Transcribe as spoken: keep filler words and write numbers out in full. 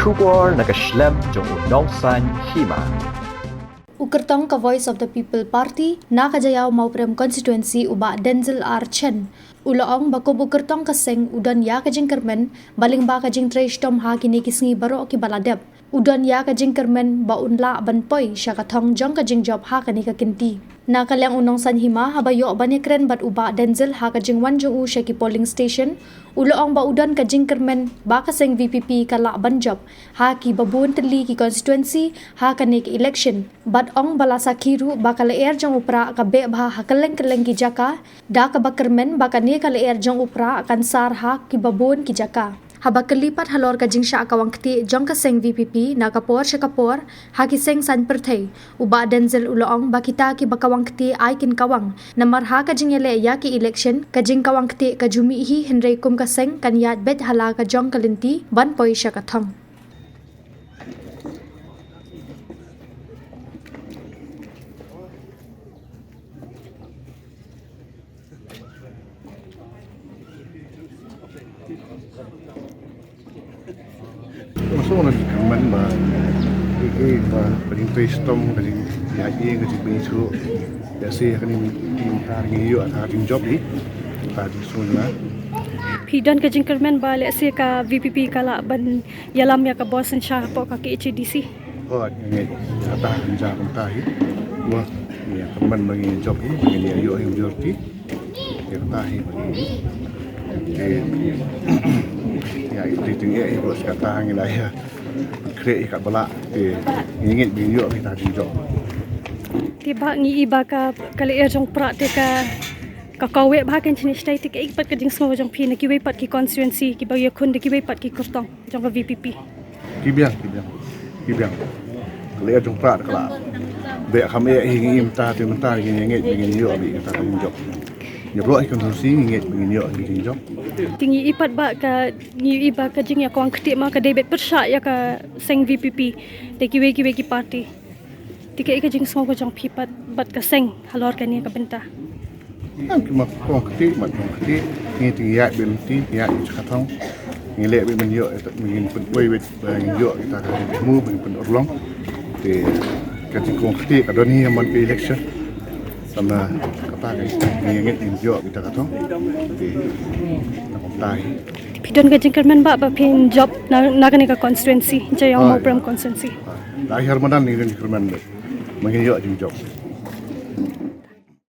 Khubor na ka shlem jong u Nongsaiñ Hima. U kyrtong ka Voice of the People Party na ka Jaïaw Mawprem Constituency, u Bah Denzil R Chen, u la ong ba kum u kyrtong ka seng u don ïa ka jingkyrmen ba lyngba ka jingtrei shitom ha kine ki sngi baroh kiba la dep, u don ïa ka jingkyrmen ba un lah ban poi sha ka thong jong ka jingjop ha kane ka kynti. Na ka liang u Nongsaiñ Hima, haba ïoh ban ïakren bad u Bah Denzil ha ka jingwan jong u sha ki polling station, u la ong ba u don ka jingkyrmen ba ka seng VPP ka lah ban jop ha kiba bun tylli ki constituency ha kane ka election. Bad ong ba la sakhi ruh ba ka lyer jong u Prah ka beh bha ha kylleng kylleng ki jaka, da kaba kyrmen ba kane ka lyer jong u Prah kan sar ha kiba bun ki jaka. Haba kylli pat halor ka jingshah kawang ktieh jong ka seng VPP na ka por sha ka por ha ki seng saiñ pyrthei, u Bah Denzil u la ong ba kita kiba kawang ktieh ai kin kawang, namar ha ka jingïaleh ïa ki election, ka jingkawang ktieh ka ju mih hi, hynrei kum ka seng kan ïaid beit ha la ka jong ka lynti ban poi sha ka thong. Nga sngew kyrmen ba, eh, eh, ba, ba jingtrei shitom, ba jing, ïa, eh, ba jingbishar, ïa, se, kane, mynta ngi ïoh ka jingjop hi, ka jingsngewbha. Phi don ka jingkyrmen ba lehse ka VPP ka lah ban ïalam ïa ka bor synshar hapoh ka KHADC? Oh, ngi, kata, ngi, kata hi. Wah, ngi kyrmen ba ngi jop hi, ba ngi ïoh hi majority. Ïa kata hi ba ngi. Te, ïa, ïa, te, te, ïa, ïa, bos kata ngi la ïa. Khreh ïa ka ba lah, te, ngi ngeit ba ngin ïoh kita jingjop. Te Bah, ngi i ba ka, ka lyer jong Prah te ka, ka kaweh bha kan chini stai, te kaei pat ka jingsngew jong phi na kiwei pat ki constituency kiba ïakhun da kiwei pat ki kyrtong jong ka VPP? Ki biang, ki biang. Ki biang. Ka lyer jong Prah ka la beh kham eh hi, ngi im ta te mynta ngi ngeit ba ngin ïoh beit kita ka jingjop. Ïa baroh ki constituency ngi ngeit ba ngin ïoh beit jingjop. Te ngi i pat ba ka, ngi i ba ka jingïakawang ktieh ma ka dei beit pyrshah ïa ka seng VPP da kiwei kiwei ki party. Te kaei ka jingsngew ka jong phi pat bad ka seng halor kane ka bynta? Em, ki ma kong kti, ma kong kti, ngi te ngi ïaid beit lynti, ngi ïaid beit sha ka thong. Ngi leh beit ban ïoh, ïa, ngin pynpoi beit, ba ngin ïoh kita ka jingthmu, ba ngin pynurlong. Te ka jingkong kti ka don hi ha man ka election. Tang na kata ka ngi ngeit ngin ïoh kita ka thong. Te na kumta hi. Phi don ka jingkyrmen ba, ba phin jop na, na kane ka constituency, Jaïaw Mawprem constituency? Ah, da hi har madan ngi don jingkyrmen ba, ba ngin ïoh jingjop.